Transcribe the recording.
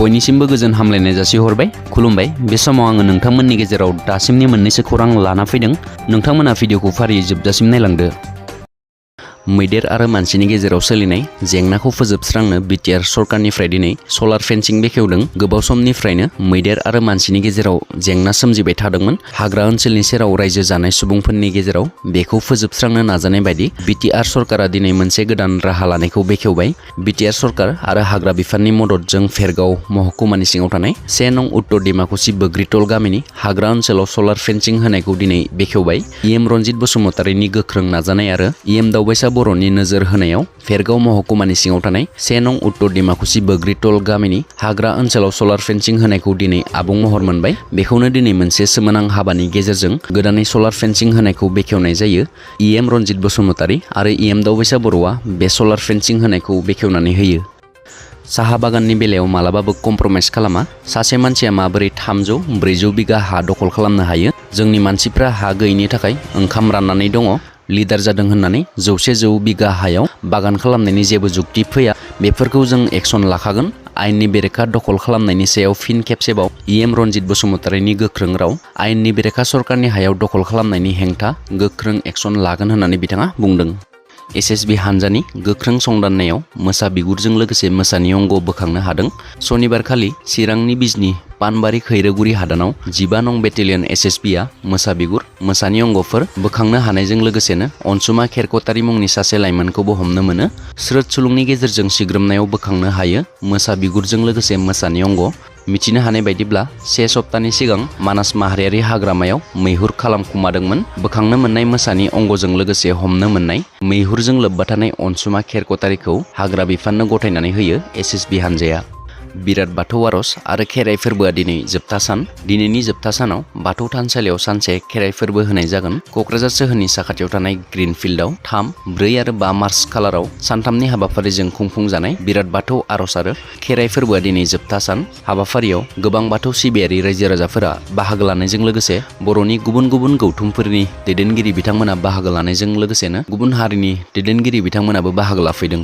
बयनिसिमबो गोजोन हामलायनाय जासिहरबाय। खुलुमबाय। बे समाव आङो नोंथांमोननि गेजेराव दासिमनि मोननैसो खौरां लाना फैदों। नोंथांमोना भिडिअखौ फारियै जोबजासिम नायलांदो। मैदेर आरो मानसिनि गेजेराव सोलिनाय जेंनाखौ फोजोबस्रांनो बिटिआर सरकारनिफ्राय दिनै सलार फेन्सिं बेखेवदों। गोबाव समनिफ्रायनो मैदेर आरो मानसिनि गेजेराव जेंना सोमजिबाय थादोंमोन। हाग्रा ओनसोलनि सेराव रायजो जानाय सुबुंफोरनि गेजेराव बेखौ फोजोबस्रांनो नाजानाय बायदि बिटिआर सरकारा दिनै मोनसे गोदान राहा लानायखौ बेखेवबाय। बिटिआर सरकार आरो हाग्रा बिफाननि मददजों भेरगाव महकुमानि सिङाव थानाय 1 नं उत्तर डिमाकुसि बोग्रिटल गामिनि हाग्रा ओनसोलाव सलार फेन्सिं होनायखौ दिनै बेखेवबाय। इएम रनजित बसुमतारीनि गोख्रों नाजानाय आरो इएम दावबायसा बर'नि नोजोर होनायाव भेरगाव महकुमानि सिङाव थानाय 1 नं उत्तर डिमाकुसि बोग्रिटल गामिनि हाग्रा ओनसोलाव सलार फेन्सिं होनायखौ दिनै आबुं महर मोनबाय। बेखौनो दिनै मोनसे सोमोनां हाबानि गेजेरजों गोदानै सलार फेन्सिं होनायखौ बेखेवनाय जायो। इएम रनजित बसुमतारी आरो इएम दावबायसा बर'आ बे सलार फेन्सिं होनायखौ बेखेवनानै होयो। साहा बागाननि बेलायाव मालाबाबो कमप्रमाइज खालामा। सासे मानसिया माबोरै 300-400 बिगा हा दखल खालामनो हायो? जोंनि मानसिफ्रा हा गैयिनि थाखाय ओंखाम राननानै दङ। लिडार जादों होननानै 100 बिगा हायाव बागान खालामनायनि जेबो जुक्ति फैया। बेफोरखौ जों एक्सन लाखागोन। आयेननि बेरेखा दखल खालामनायनि सायाव फिन खेबसेबाव इएम रनजित बसुमतारीनि गोख्रों राव। आयेननि बेरेखा सरकारनि हायाव दखल खालामनायनि हेंथा गोख्रों एक्सन लागोन होननानै बिथाङा बुंदों। एसएसबि हानजानि गोख्रों संदाननायाव मोसा बिगुरजों लोगोसे मोसानि अंग बोखांनो हादों। सनिबारखालि चिरांनि बिजनी पानबारि खैरोगुरि हादानाव 15 नं बेटेलियन एसएसबिआ मोसा बिगुर, मोसानि अंगफोर बोखांनो हानायजों लोगोसेनो अनसुमा खेरकटारी मुंनि सासे लाइमोनखौबो हमनो मोनो। स्रोद सुलुंनि गेजेरजों सिग्रोमनायाव बोखांनो हायो मोसा बिगुरजों लोगोसे मोसानि अंग। मिथिनो हानाय बायदिब्ला 1 सप्तानि सिगां मानास माहारियारि हाग्रामायाव मैहुर खालामखुमादोंमोन। बोखांनो मोननाय मोसानि अंगजों लोगोसे हमनो मोननाय मैहुरजों लोब्बा थानाय अनसुमा खेरकटारीखौ हाग्रा बिफाननो गथायनानै होयो एसएसबि हानजाया। बिराद बाथौ आर'ज आरो खेराइ फोरबोआ दिनै जोबथा सान। दिनैनि जोबथा सानाव बाथौ थानसालियाव सानसे खेराइ फोरबो होनाय जागोन। क'क्राझार सोहोरनि साखाथियाव थानाय ग्रीन फिल्डआव 3, 4 आरो 5 मार्च खालाराव सानथामनि हाबाफारिजों खुंफुंजानाय बिराद बाथौ आर'ज आरो खेराइ फोरबोआ दिनै जोबथा सान। हाबाफारियाव गोबां बाथौ सिबियारि रायजो राजाफोरा बाहागो लानायजों लोगोसे बर'नि गुबुन गुबुन गौथुमफोरनि दैदेनगिरि बिथांमोना बाहागो लानायजों लोगोसेनो गुबुन हारिनि दैदेनगिरि बिथांमोनाबो बाहागो लाफैदों।